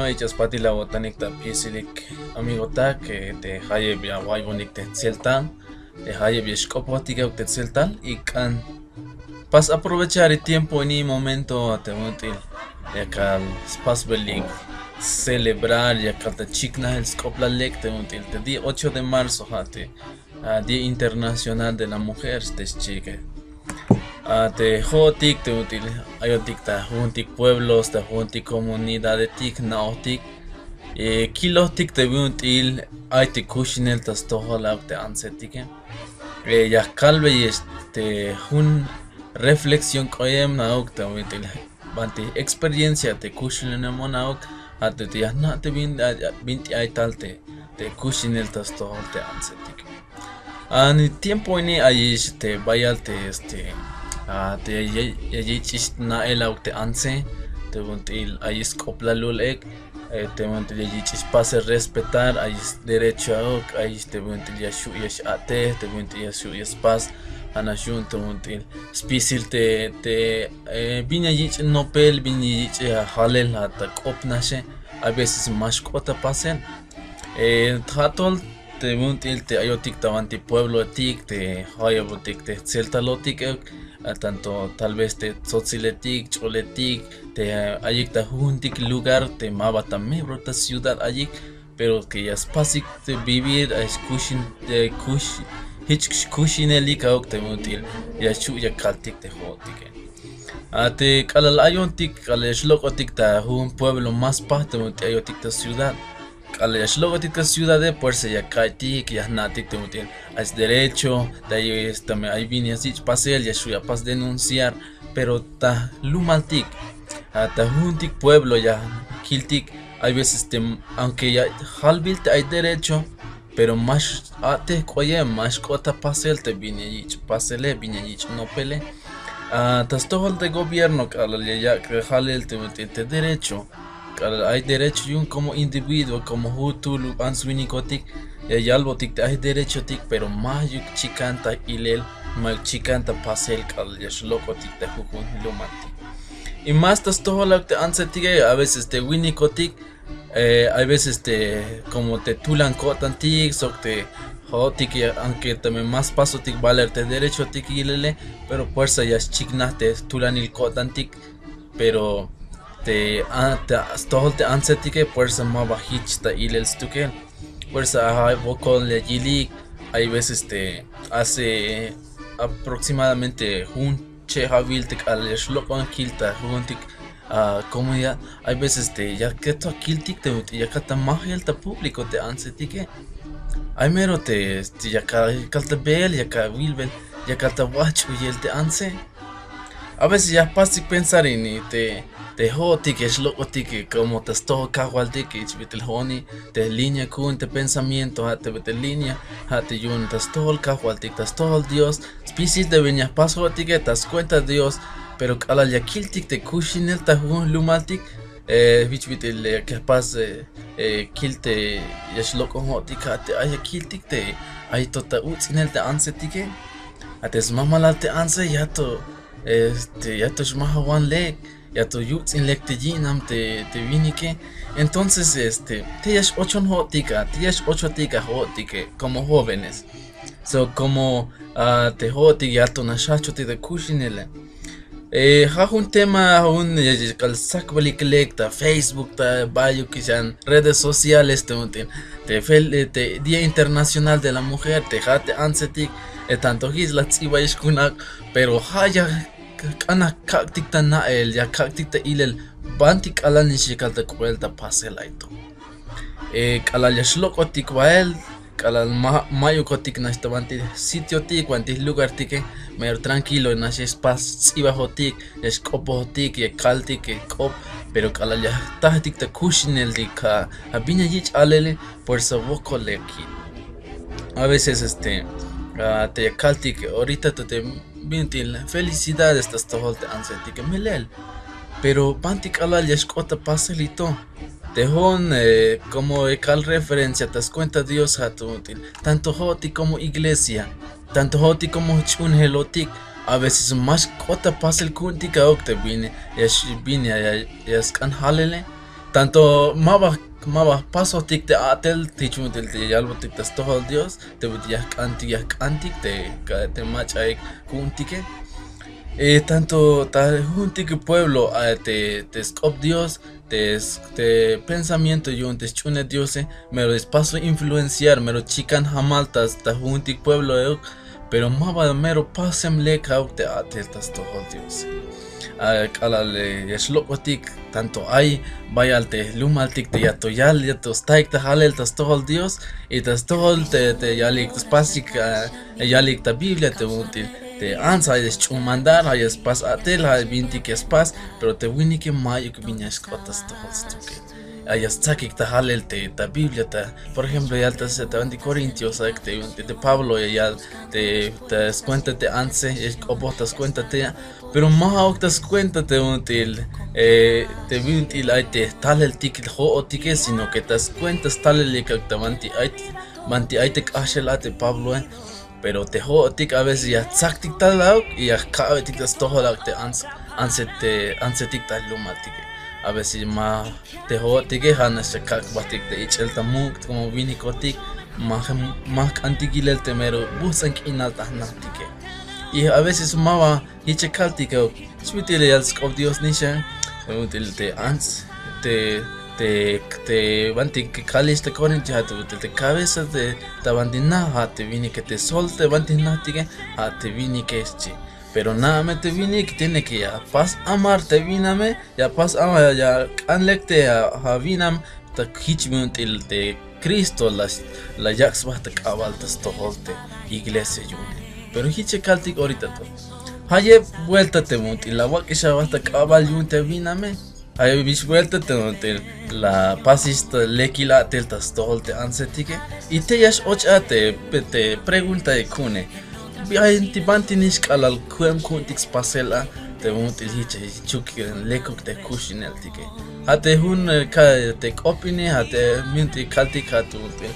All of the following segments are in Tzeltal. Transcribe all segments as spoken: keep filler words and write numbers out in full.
Ay ch'as patil awo'tanik ta pisilik amigotak, eh, te jayeb ya awa'iybonik te tseltal, te jayeb ya xk'opojotik te tseltal, y k'an pas aprovechar tiempo ini momento te ut'il yakal spasbelik celebrar, yakal ta chiknajel sk'oplal lek te ut'il te día ocho de marzo, ja' te a Día Internacional de la Mujer te xchiike. A te jo'otik te ut'il ayotik ta jujuntik pueblos, ta jujuntik comunidadetik, na'ojtik, eh, kilojtik te bin ut'il ay te kuxinel ta stojol a'uk te antsetike. Eh, ya kalbeyex te jun reflexión k'oem a'uk te bin ut'il banti experiencia te kuxinel ma'uk, ja' te ya jna' te bin, binti ay tal te, te kuxinel ta stojol te antsetik. Ani tiempo ini ayix te bayal te, este, a, te ya, ya, ya yich'ix na'el a'uk te antse, te bin ut'il ayix sk'oplalul ek, eh, te bin ut'il ya yich'ix pasel respetar, ayix derecho a'uk, ayix te bin ut'il ya xju' ya x-a'tej, te bin ut'il ya xju' ya spas, ja'nax yu'un te bin ut'il spisil te, te, eh, bin ya yich' nopel, bin ya yich' jalel, ja' ta k'op naxe, a veces ma xk'ot ta pasel. Eh, ja' tol te bin ut'il te ayotik ta banti puebloetik, te jayebotik te tseltalotik, eh, tanto tal vez te tsotsiletik, ch'oletik, te ayik ta jujuntik lugar te ma ba ta mero ta ciudad ayik, pero que ya spasik te vivir, ay xkuxin, eh, kux, jich xkuxinelik a'uk te bin ut'il ya xju' ya kaltik te jo'otike. A te k'alal ayontik, k'alal ya xlok'otik ta jujun pueblo ma spas te bin ut'il ayotik ta ciudad. K'alal ya xlok'otik ta ciudade, puersa ya ka'iytik, ya jna'tik te bin ut'il ay sderecho, te ay, este, teme ay bin ya sich' pasel, ya xju' ya pas denunciar, pero ta jlumaltik, a ta jujuntik pueblo ya kiltik, hay veces te, aunque ya jalbil te ay derecho, pero ma x-a'tej k'oyem, ma xk'ot ta pasel te bin ya yich' pasele, bin ya yich' nopele. A ta stojol te gobierno k'alal ya yak' te jalel te bin ut'il te derecho, k'alal ay derecho yu'un como individuo, como jutul ants winikotik, ya yalbotik te ay derechotik, pero mayuk chikan ta ilel, mayuk chikan ta pasel k'alal ya xlok'otik ta jujun jlumaltik. Y más ta stojol a'uk te antsetike, a veces te winikotik, eh, hay veces te como te tulan ko'tantik sok te jo'otik, aunque teme ma spasotik valer te derechotik yilele, pero puersa ya xchiknaj te tulanil ko'tantik, pero te, a, te stojol te antsetike puersa ma ba jich ta ilel stukel. Puersa ja' wokol ya yilik, hay veces te hace aproximadamente jun che'jawil te k'alal ya xlok'on kil ta jujuntik, a, comunidad, hay veces te ya kal ta kiltik te ut'il ya kal ta majel ta público te antsetike. Ay mero te, este, ya kal, ya kal ta beel, ya kal wilbel, ya kal ta wajch'uyel te antse. A veces ya jpastik pensar ini te, te jo'otik ya xlok'otik como ta stojol kajwaltik, jich bit'il jo'oni te línea ku'un te pensamiento, ja' te bit'il línea, ja' te yu'un ta stojol kajwaltik, ta stojol Dios, spisil te bin ya jpas jo'otike ta scuenta Dios, pero k'alal ya kiltik te kuxinel ta jujun jlumaltik, eh, jich bit'il ya jpas, eh, eh, kil te ya xlok'on jo'otik, ja' te ay ya kiltik te ay to ta uts'inel te antsetike. A te smamalal te antse ya to, este, ya to xmajawan lek, ya to yuts'in lek te yi'nam te, te winike. Entonces, este, te ya x-ochon jo'otik a, te ya x-ochotik a jo'otike como jóvenes. So, como, a, te jo'otik ya to nax jajchotik te kuxinele. Eh, ja' jun tema, ja' jun, eh, k'al sakbelik lek ta Facebook, ta bayuk xan redes sociales te ut'il te fel-, eh, te Día Internacional de la Mujer, te ja' te antsetik, eh, tanto jich la jts'ibayex jun ak', pero ja' ya k-, k'an ya kak'tik ta na'el, ya kak'tik ta ilel, banti k'alal nix ya kal ta k'oel ta pasel ay to. Eh, k'alal ya xlok'otik bael, k'alal ma-, mayukotik nax ta banti sitiotik, banti lugartike, mero tranquilo nax ya spas sts'ibajotik, ya xk'opojotik, ya kaltik, eh, k'op, pero k'alal ya jtajtik ta kuxineltik a, a bin ya yich' alele, puersa wokol lek kil. A veces, este, a, te ya kaltik, eh, orita to te bin ut'il felicidades ta stojol te antsetike, melel. Pero banti k'alal ya xk'ot ta pasel to. Te jo'on, eh, como ya kal referencia ta scuenta Dios ja' to ut'il. Tanto jo'otik como iglesia, tanto jo'otik como jch'uunjelotik, a veces ma xk'ot ta pasel ku'untik a'uk te bin ya x-, bin ya, ya, ya sk'an jalele. tanto ma ba, ma ba jpasotik te a'tel, jich yu'un te yalbotik ta stojol Dios, te bit'il ya jk'antik, ya jk'antik te, te mach'a ku'untike. Eh, tanto ta jujuntik pueblo, ah, te, te sk'op Dios, te, te pensamiento yu'un te sch'uhunel Diose, mero spaso influenciar, mero chikan jamal ta, ta jujuntik pueblo euk, pero ma ba mero pasem lek a'uk te a'tel ta stojol Dios. Ah, k'alal, eh, ya xlok'otik, tanto ay bayal te jlumaltik te ya to yal, ya to staik ta jalel ta stojol Dios, y ta stojol te, te yalik, ta spasik, ah, yalik ta Biblia te bit'il te ants ay ya xch'uun mandar, ay ya spas a'tel, ay bintik ya spas, pero te winike ma'yuk bin ya xk'ot ta stojol stukel. Ay ya stsakik ta jalel te ta Biblia ta, por ejemplo, yal ta, ta banti Corintios, ay te, te Pablo ya yal te, ta skuenta te antse, ya xk'opoj ta skuenta te, pero ma ja'uk ta skuenta te bit'il, eh, te bit'il ay te jtaleltik jo'otike, sino que ta skuenta stalelik a'uk ta banti ay, banti ay te k'axel a te Pabloe. Pero te jo'otik a veces ya jtsaktik tal a'uk y ya jka'betik ta stojol a'uk te ants, antse, te antsetik ta jlumaltike. A veces ma te jo'otike ja'nax ya kak' jbatik te ich'el ta muk', como winikotik ma, ma jk'antik yilel te mero bujts'an k'inal ta jnajtike. Y a veces ma ba jich ya kaltik a'uk, jich bit'il ya yal sk'op Dios nixa, te bit'il te ants, te, te, te banti kalix ta Corinto, ja' te bit'il te cabeza te, ta banti na, ja' te winike, te sol te banti jnajtike, ja' te winike xchi. Pero na'a me te winik tiene que ya pas amar te winame, ya pas amar, ya k'an lek te a, awinam, ta jich bit'il te Cristo la, la yak' sba ta k'abal ta stojol te iglesia yu'une. Pero jich ya kaltik orita to. Jayeb buelta te bit'il la awak'ix aba ta k'abal yu'un te awiname. Jayebix buelta te bit'il la apasix ta lekil a'tel ta stojol te antsetike. Y tey ya x-och a te, te preguntae ku'une. Ay ti banti nix k'alal ku'em ku'untik spasel a te bit'il jich ya xchuk lekuk te jkuxineltike. Ja' te jun, eh, ka, te k'op ini, ja' te bit'il kaltik, ja' te bit'il.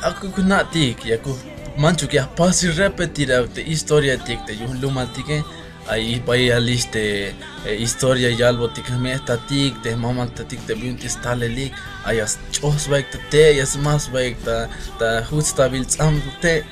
Akuk jna'tik, yakuk manchuk ya jpasix repetir a'uk te historiatik te yu'un jlumaltike. Ay bayalix te, eh, historia yalbotik jme'jtatik, te jmamaltatik te bit'il stalelik. Ay ya sch'oj sbaik ta te', ya sma sbaik ta, ta juts'tabil ts'ambul te'.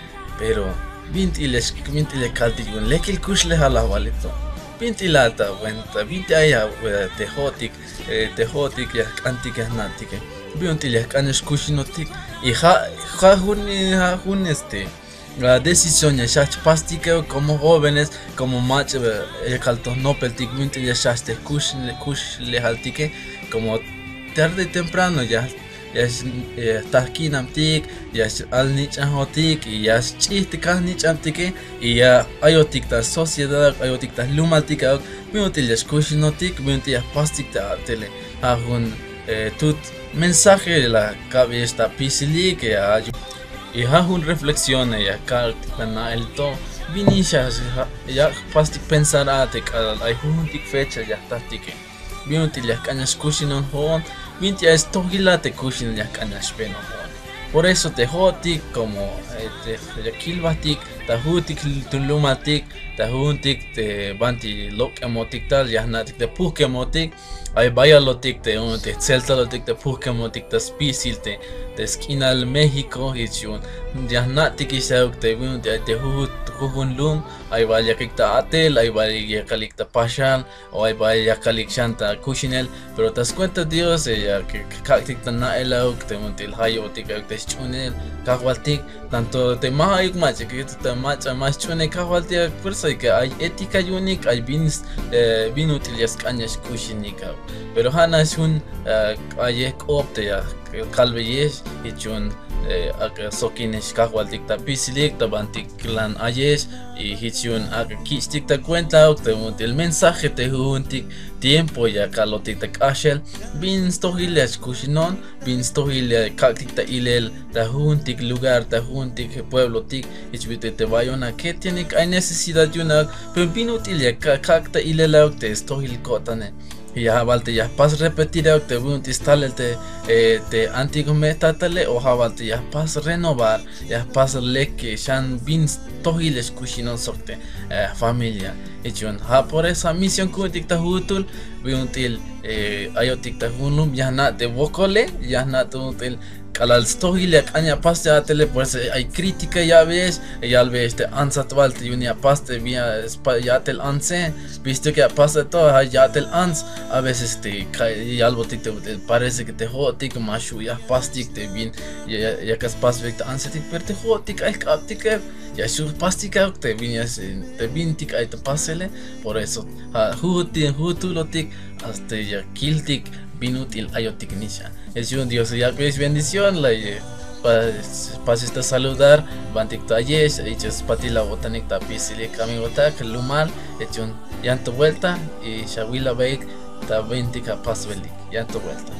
Pero bit'il ya, bit'il ya kaltik yu'un lekil kuxlejal a jwalil to. Bit'il a ta wenta, bit'il ay a, eh, te jo'otik, eh, te jo'otik ya jk'antik ya jna'tike. Bit'il ya jk'an ya xkuxinotik. Y ja', ja' jun, ja' jun, este, la decisión ya xjajch jpastike como jóvenes, como mach'a, eh, ya kal to jnopeltik, bit'il ya xjajch te jkux, kuxlejaltike, como tarde temprano ya ya x-, eh, jta jki'nabtik, ya x-alnich'anjotik, y ya xch'ij te kajnich'abtike, y ya ayotik ta sociedad, ayotik ta jlumaltik a'uk, bin ut'il ya xkuxinotik, bin ut'il ya jpastik te a'tele. Ja' jun, eh, tut mensaje la ka'beyex ta apisilik, eh, a-, y ja' jun reflexión, eh, ya ka'tik ta na'el to, bin nix ya, ya jpastik pensar a te k'alal ay jujuntik fecha ya jtatike. Bin ut'il ya jk'an ya xkuxinon jo'on, bin ut'il ay stojil a te kuxinel ya jk'an ya xbeenon jo'on. Por eso te jo'otik como, eh, te ya kil jbatik ta jujuntik jlumaltik, ta jujuntik te banti lok'emotik tal, ya jna'tik te pujkemotik, ay bayalotik te, te jtseltalotik te pujkemotik ta spisil te, te sk'inal México, jich yu'un ya jna'tikix a'uk te bin ut'il ay te jujun, jujun lum, ay bal yakik ta a'tel, ay bal yakalik ta paxal, o ay bal yakalik xan ta kuxinel, pero ta skuenta Dios, eh, ya k-, k-, kak'tik ta na'el a'uk te bin ut'il jayotik a'uk te sch'uunel Kajwaltik, tanto te ma jayuk mach'a, te mach'a ma sch'uunej Kajwaltik a'uk, fuerza que ay ética yu'unik, ay bin, eh, bin ut'il ya sk'an ya xkuxinik a'uk. Pero ja'nax jun, eh, k'ayej k'op te ya kalbeyex, jich yu'un, eh, ak'a sokinex Kajwaltik ta apisilik, ta bantik lan ayex, y jich yu'un ak'a kich'tik ta cuenta a'uk te bin ut'il mensaje te jujuntik tiempo ya kalotik ta k'axel, bin stojil ya xkuxinon, bin stojil ya kak'tik ta ilel ta jujuntik lugar, ta jujuntik pueblotik, jich bit'il te bayon a que tiene que ay necesidad yu'un a'uk, pero bin ut'il ya ka-, kak' ta ilel a'uk te stojil ko'tane. Ya ja' bal te ya jpas repetir ayuk te bin ut'il stalel te, te antiguo me'tatale, o ja' bal te ya jpas renovar, ya jpas lek xan bin stojil ya xkuxinon sok te familia. Jich yu'un ja' por eso ja' misión ku'untik ta jujutul bin ut'il ayotik ta jujunum, ya jna' te wokole, ya jna' te bin ut'il k'alal stojil ya k'an ya pas te a'tele, pues ay crítica ya ya'beyex, ya yalbeyex te antsat bal te yu'un ya pas te bin ya ya'tel antse, bistuk ya pas te to, ja' ya'tel ants. A veces te ka' yalbotik te parece que te jo'otik ma xju' ya jpastik te bin ya ka spasbeyik te antsetik, pero te jo'otik ay jk'abtik ya xju' jpastik ayuk te bin ya te bintik ay ta pasele. Por eso ja' jujutulotik hasta ya kiltik bin ut'il ayotik nix a. Jich yu'un Dios ya yak'beyex bendición. La pasex ta saludar bantik ta ayex, jich spatil awo'tanik ta apisilik amigotak lumal. Jich yu'un yan to vuelta y xawil abeyik ta bintik apasbelik. Yan to vuelta.